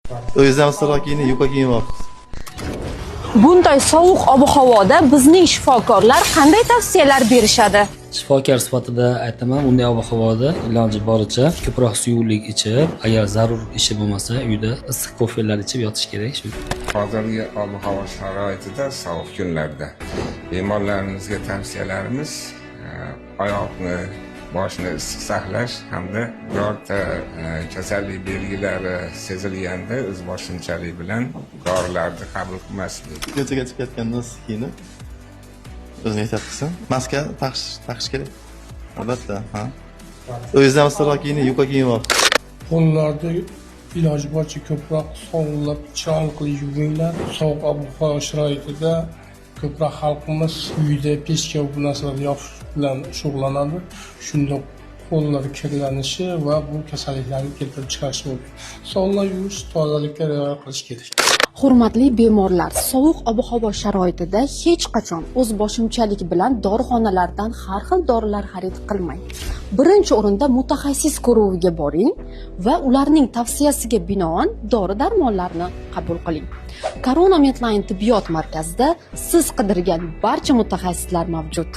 O'zingiz ham issiqroq kiyining, yupqa kiyinib olibsiz. Bunday sovuq ob-havoda bizning shifokorlar qanday tavsiyalar berishadi? Shifokor sifatida aytaman, bunday ob havoda iloji boricha ko'proq suyuqlik ichib, agar zarur ishi bo'lmasa, uyda issiq kofelar ichib yotish kerak shu. Hozirgi ob havo sharoitida, sovuq kunlarda bemorlarimizga tavsiyalarimiz oyoqni, boshni issiq saqlash hamda birorta kasallik belgilari sezilganda o'zboshimchalik bilan dorilarni qabul qilmaslik. Ko'chaga chiqayotganda issiq kiyinib, o'zini ehtiyot qilsin. Maska taqish kerak. Albatta, ha. O'zingiz ham issiqroq kiyining, yupqa kiyinib olibsiz. Qo'llarni iloji boricha ko'proq sovunlab, chiroyli qilib yuvinglar. Sovuq ob havo sharoitida ko'proq xalqimiz uyda pechka, bu narsalarni yopish bilan shug'ullanadi. Shunda qo'llar kirlanishi va bu kasalliklarni keltirib chiqarishi mumkin. Sovunlab yuvish, tozalikka rioya qilish kerak. Hurmatli bemorlar, sovuq ob-havo sharoitida hech qachon o'z boshimchalik bilan dorixonalardan har xil dorilar xarid qilmang. Birinchi o'rinda mutaxassis ko'ruviga boring va ularning tavsiyasiga binoan dori-darmonlarni qabul qiling. Corona Medline tibbiyot markazida siz qidirgan barcha mutaxassislar mavjud.